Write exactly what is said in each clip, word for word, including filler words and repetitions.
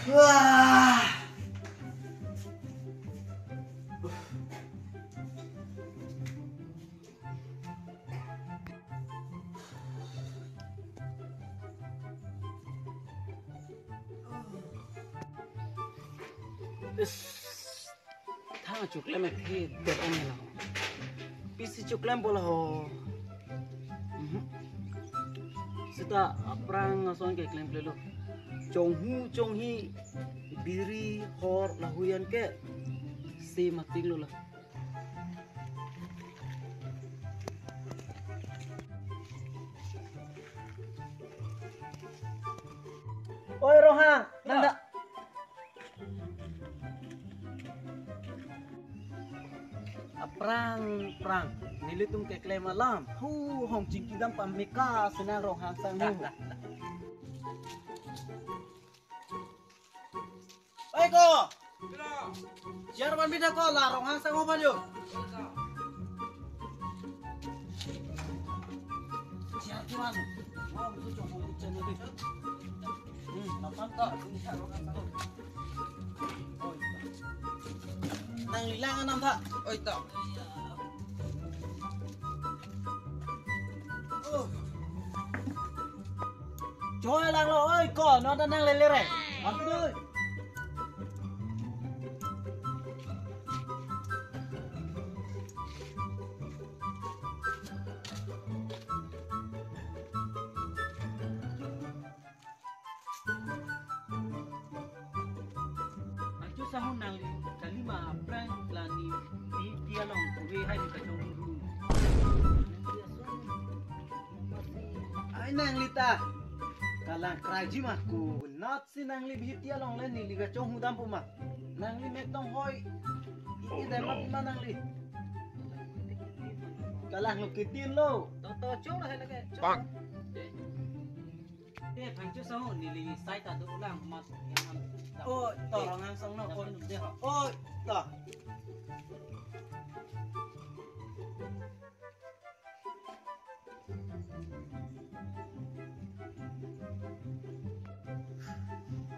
Wah. Is, thang chuklem ekhi der ong la. Pisi chuklem bola ho. Mhm. Sita aphrang ason ke klemklelo. Chonghu chonghi biri hor lahuyan ke si matik lo la. Oi, Ronghang, nang da. Aphrang, aphrang. Nelitum keklem alam. Hu, hong chingki dam pameka senang Ronghang sangho. Oi ko. Chair man bida ko la Ronghang sangho ban yo. Chair kiman. Wah, musuh cokok hujan itu. Hmm, nampan ta. Oi. Nangli lang anam tha. Oi ta. Oh. Choi lang lo, oi ko, non ta nanglele re. Ampun. Ajo sahun nangli kalima aphrang la ne Bihiti along kove hai ne kachonghu. Ai nangli ta kalang kraji ma ku nat si nangli Bihiti along le neli kachonghu dam pu ma. Nangli mek tonghoi. Iki dai ma pima nangli. Kalang lo kitin lo. To to chong hai lake. Chong. Te thangcho sahun neli sai ta do lang mat. Oh, to Ronghang sangho. Oh, de ho. Oh, to.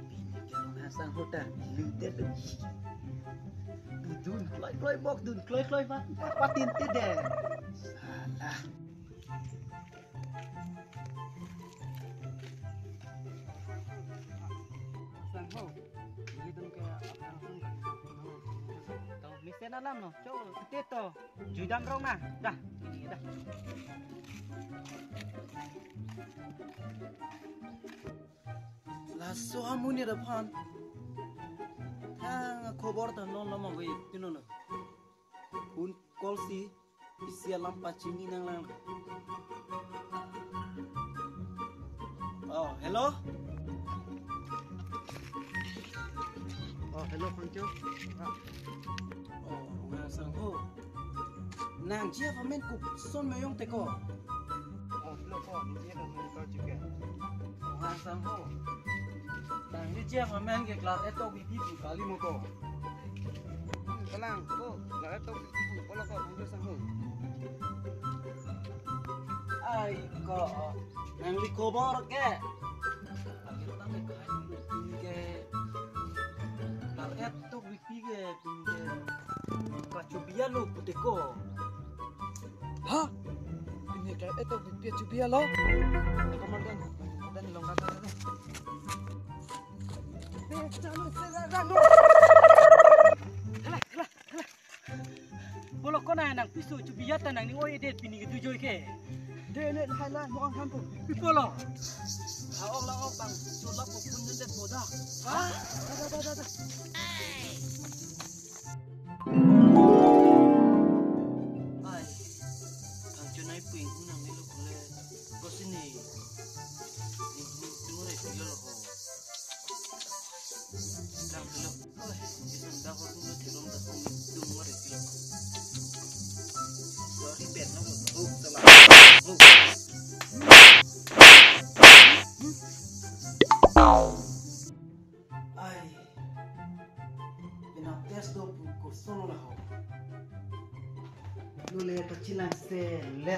Pini ke Ronghang sangho ta lute tu. Dun kloi kloi bok, dun kloi kloi bok. Patin te de. Salah. Sangho. Ini dun ke aphrang sangho. Tau mesen alam no. Chok, te to. Jui dam rong na. Dah, ini dah. Laso amonit aphan thang khobor ta non lama ve pinono. Phone call si isi alam pachini nanglang. Oh, hello. Oh, hello, Pancho. Ah. Oh, Ronghang sangho. Nang Jeff amen koson meyong te ko. Oh, hello ko, ni Jeff amen ko juga. Ronghang sangho. Nangli Jeff amen ke class eight to bibi tu kali mo ko. Hmm, kalang ko, class eight to bibi tu, polo ko, Pancho sangho. Ai ko, nangli khobor ke. Lagi tang ke kai ke. Class eight to bibi ke, bibi ke. Kachobia lo pute ko. Ha? Pini ke eto pipia chobia lo. Komandan, komandan long kata kata. Eh, chalo se la la no. Hala, hala, hala. Bolo kona nang piso chobia ta nangning oi de pini ke dujoi ke. De ne hai la mo ang than tu. Pi bolo. Ha ong la ong bang. Chola ko pun de boda. Ha? Da da da da da. Ai, thang chonai pui hunang ni lo kule. Ko sini. Ni hu tumure pilo lo ho. Thang pilo. Oi, isan da ho tumure thilom da ho tumure pilo. Sorry, bet na ho. Oh, salah. Oh. Ai. Pina test do pu koson lo ho. Lule pachilang se le.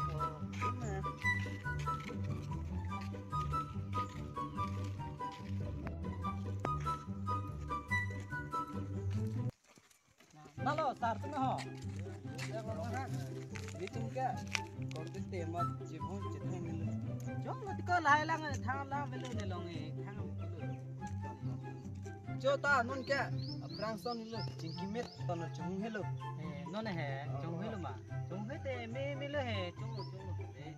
Oh, ina. Nalo, sar tum ho. Nelitum ke korte tema jibon chethang milo. Chong lo tiko lahai lang thang lang velo ne long e, thang velo. Cho ta non ke aphrang son lo chingki met tono chong helo. Eh, non he, chong helo ma. Chong he te me melo he, chong lo, chong lo. Eh.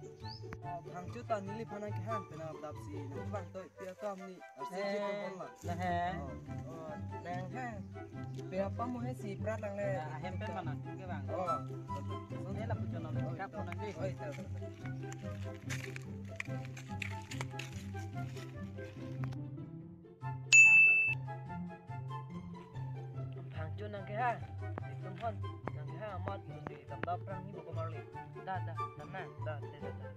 Thang cho ta neliphan nangkehang pen adap si nangvang toi. Pia kam ni, arsi Eh, chit pon la. Lahe. Oh, oh, nang ha. Pia pa mo he si prat lang le. Ya, ahem pen mana, ke bang. Oh. Sone lapu chono le, Oh, kap ito. Pon nang di. Oh, ito, ito, ito. Phangcho nangkeha, itum hon, nangkeha amat, si tamda prang hi boko marli. Da, da, da, na. Da, da, da, da.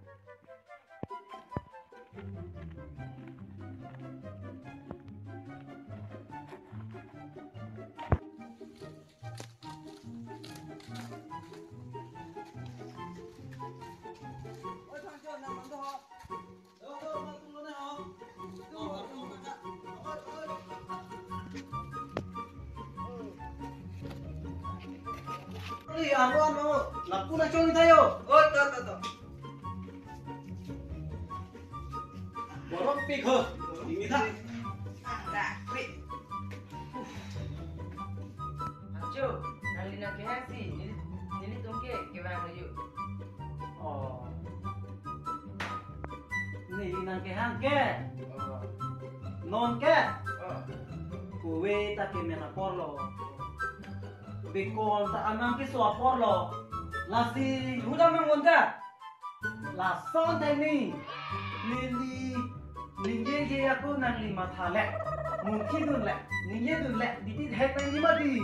Oi, ano, ano, lapu na chong tayo. Oh, to, to, to. Borok pik ho. Ini ta. Ah, dah, wait. Acho, nangli nangkehang si, neli, nelitum ke, kevang ayu. Oh. Neli nangkehang ke. Oh. Non ke? Ah. Kove ta kemen aporlo. Bekon ta anang keso aporlo. Lasi hudam nang non ke? Lason tangni. Neli ningje je ako nangli matha le. Mungkin dun le. Ningje dun le. Bidi hek nangli mati.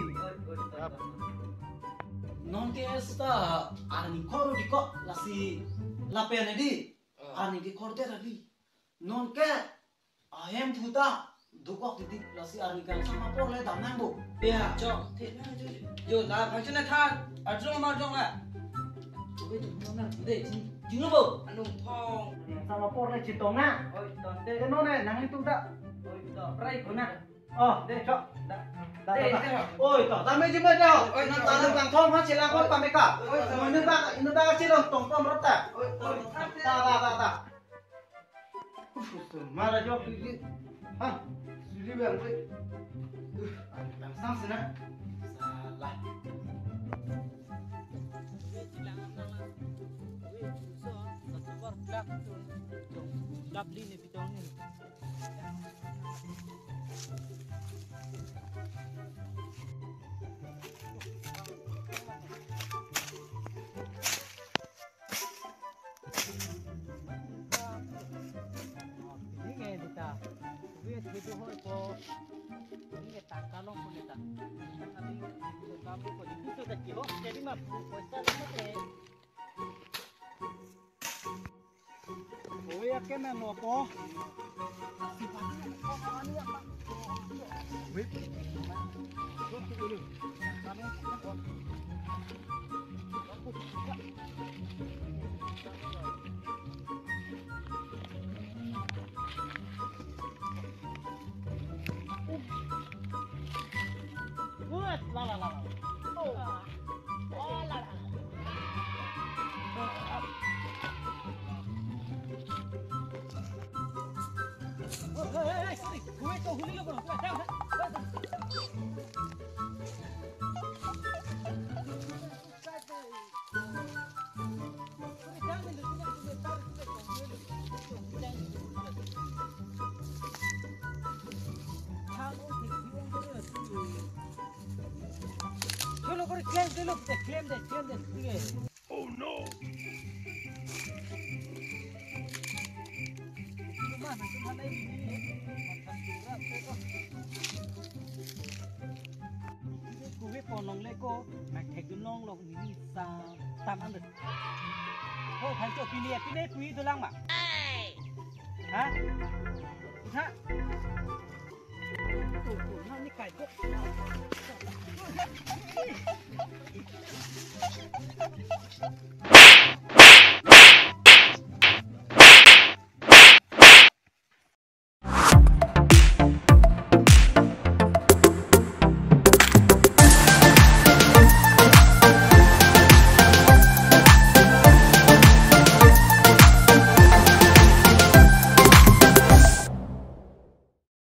Non ke esta arni koro di kok lasi lapen edi. Ah. Arni ke koro te rabi. Non ke ahem thu ta dokok titik lasi arni kangsam apor le dam nang bo. Ya, chok. Thik na, jo, jo. Jo, la phangchun na than. Arjong ma arjong la. Oke, jo, jo, na, de, ji, jinu bo. Anung thong. Kangsam apor le chetong na. Oi, ton de. De non ne, nanglitum ta. Oi, to, prai. Kona. Oh, de, chok. Da. Da, de, da, da. De. Oi, to, dam me ji me de. Oi, na to, ta na to. Bang thong ha chelang ko. Oi. Pame ka. Oi, to. Inu ba, inu ba chelang tong pom rap ta. Oi, to. Da, da, da, da. Uf, mara jok suli. Ha, suli bang koi. Uf, ang sang sina. Salah. Lovely ni pitong ni. Ini nge dita. Kuwe kuwe tu hoi po. Ini nge tangka long pun dita. Kami ko di kutu ta kiho. Jadi mah poisa lo mate. Kuwe ya ke men lo po. Wait, la, la, la, la. Oh. Oh, la, la, la. Oh, hey, hey, hey, sorry. Wait, oh, huli lo, bro. Wait, down, down. Cholo, kore claim de lo, claim de, claim de, claim. Oh no! Kuwe ponong le ko, na thek dun long long ni sa tam an. Ko phan cho pini ya, pini kuwi dolang ma. Ha? Ha? Tuh, tuh, na ni kai ko.